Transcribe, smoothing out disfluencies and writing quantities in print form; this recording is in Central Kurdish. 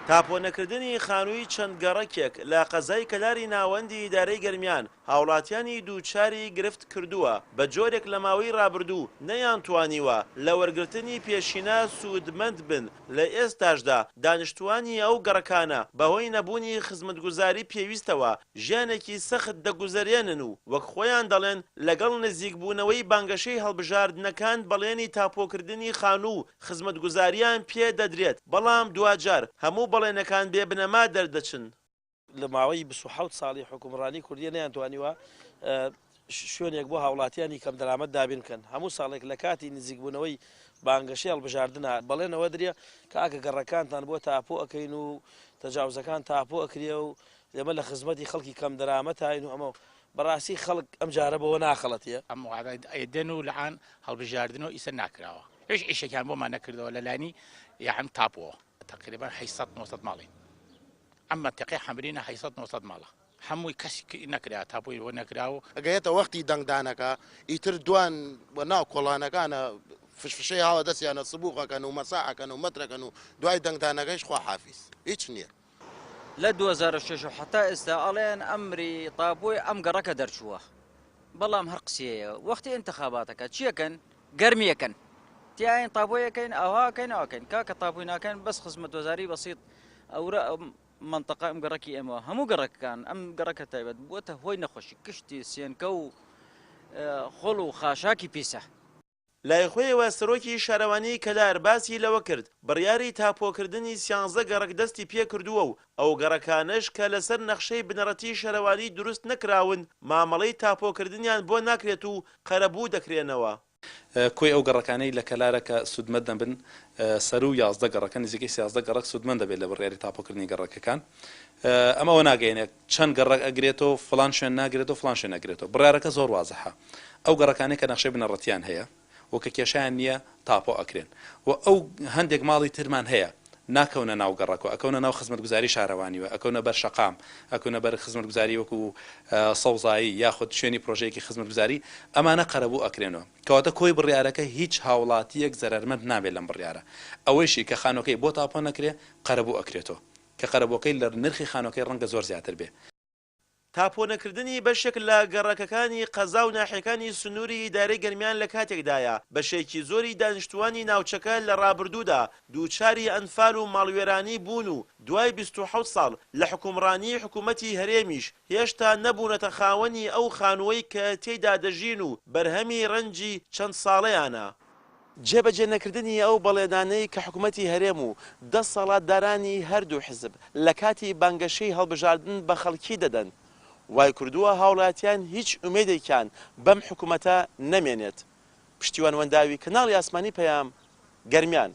تاپۆنەکردنی خانووی چەند گەڕەکێک لە قەزای کەلاری ناوەندی ئیدارەی گەرمیان هاوڵاتیانی دووچاری گرفت کردووە، بە جۆرێک لە ماوەی ڕابردوو نەیانتوانیوە لە وەرگرتنی پێشینە سوودمەند بن، لە ئێستاشدا دانیشتووانی ئەو گەڕەکانە بەهۆی نەبوونی خزمەتگوزاری پێویستەوە ژیانێکی سەخت دەگوزەرێنن و وەک خۆیان دەڵێن لەگەڵ نزیکبوونەوەی بانگەشەی هەڵبژاردنەکان بەڵێنی تاپۆکردنی خانوو و خزمەتگوزاریان پێ دەدرێت، بەڵام دواجار هەموو بەڵێنەکان بێ بنەما دەردەچن. لە ماوەی 27 ساڵی حوکمڕانی کوردیە نەیانتوانیوە شوێنێک بۆ هاوڵاتیانی کەمدەرامەت دابین بکەن، هەموو ساڵێک لە کاتی نزیکبوونەوەی بانگەشەی هەڵبژاردنە بەڵێنەوە درێ کاکە گەڕەکانتان بۆ تاپۆ ئەکەین و تەجاوزەکان تاپۆ ئەکرێ و ئێمە لە خزمەتی خەڵکی کەمدەرامەتاین و ئەمە بەڕاستی خەڵک ئەم جارە بەوە ناخەڵەتێ. ئەم وعدە ئەیدەن و لەعان هەڵبژاردن و ئیسە ناکراوە هیچ ئیشێکیان بۆمان نەکردەوە لە لانی یاعم تاپۆوە تەقریبا 800 900 ماڵین ئەم مەنتیقەی حەمرینە 800 900 ماڵە هەمووی کەس نەکرا تاپۆی بۆ نەکرا و. ئەگەیەتە وەختی دەنگدانەکە ئیتر دوان وە ناو کۆڵانەکانە فشفشەی هاوە دەسیانە سبوغ ئەکەن و مەساح ئەکەن و مەترەکەن و دوای دەنگدانەکەیش خوا حافیز هیچ نیە. لە 2006 و حەتا ئێستا ئەڵێن ئەمری تاپۆی ئەم گەڕەکە دەرچووە بەڵام هەر قسەیە وەختی ئینتخاباتەکە چیەکەن گەرمیەکەن تیاین تابۆیەکەین ئاواکەین ئاکەین کاکە تابووی ناکەن بەس خزمەت وەزاری بەسیط ئەورە منطقە ئەم گەڕەکی ئێمە هەموو گەڕەکەکان ئەم گەڕەکە تایبەت بووەتە هۆی نەخۆشی کشتی سێنکە و خۆڵ و خاشاکی پیسە. لای خۆیەوە سەرۆکی شارەوانیی کەلار باسی لەوە کرد، بڕیاری تاپۆکردنی سیانزە گەڕەک دەستی پێکردووە و ئەو گەڕەکانەش کە لەسەر نەخشەی بنەڕەتیی شارەوانی دروست نەکراون، مامەڵەی تاپۆکردنیان بۆ ناکرێت و قەرەبوو دەکرێنەوە. کۆی ئەو گەڕەکانەی لە کەلارە کە سوودمەند دەبن سەروو 11 گەڕەکە، نزیکەی 13 گەڕەک سوودمەند دەبێت لە بڕیاری تاپۆکردنی گەڕەکەکان. ئەمە ئەوە ناگەیەنێت چەند گەڕەک ئەگرێتەوە، فڵان شوێن ناگرێتەوە، فڵان شوێن ئەگرێتەوە. بڕیارەکە زۆر وازحە. ئەو گەڕەکانەی کە نەخشەی بنەڕەتییان هەیە و کە کێشەیان نییە تاپۆ ئەکرێن و ئەو هەندێک ماڵی ترمان هەیە ناکەونە ناو گەڕەک و ئەکەونە ناو خزمەتگوزاری شارەوانی و ئەکەونە بەر شەقام ئەکەونە بەر خزمەتگوزاری وەکو سەوزایی یاخود شوێنی پرۆژەیەکی خزمەتگوزاری ئەمانە قەرەبوو ئەکرێنەوە کەواتە کۆی بڕیارەکە هیچ هاوڵاتییەک زەرەرمەند نابێت لەم بڕیارە ئەوەیشی کە خانوەکەی بۆ تاپۆ نەکرێ قەرەبوو ئەکرێتەوە کە قەرەبووەکەی لە نرخی خانوەکەی ڕەنگە زۆر زیاتر بێ. تاپۆنەکردنی بەشێک لە گەڕەکەکانی قەزا و ناحیەکانی سنووری ئیدارەی گەرمیان لە کاتێکدایە، بەشێکی زۆری دانیشتووانی ناوچەکە لە ڕابردوودا دووچاری ئەنفال و ماڵوێرانی بوون و دوای 27 ساڵ لە حوکمڕانیی حکوومەتی هەرێمیش هێشتا نەبوونەتە خاوەنی ئەو خانووەی کە تێیدا دەژین و بەرهەمی ڕەنجی چەند ساڵەیانە. جێبەجێ نەکردنی ئەو بەڵێنانەی کە حکومەتی هەرێم و دەسەڵاتدارانی هەردوو حزب لە کاتی بانگەشەی هەڵبژاردن بە خەڵکی دەدەن، وایکردووە هاوڵاتیان هیچ ئومێدێکیان بەم حکومەتە نەمێنێت. پشتیوان وەنداوی کەناڵی ئاسمانی پەیام، گەرمیان.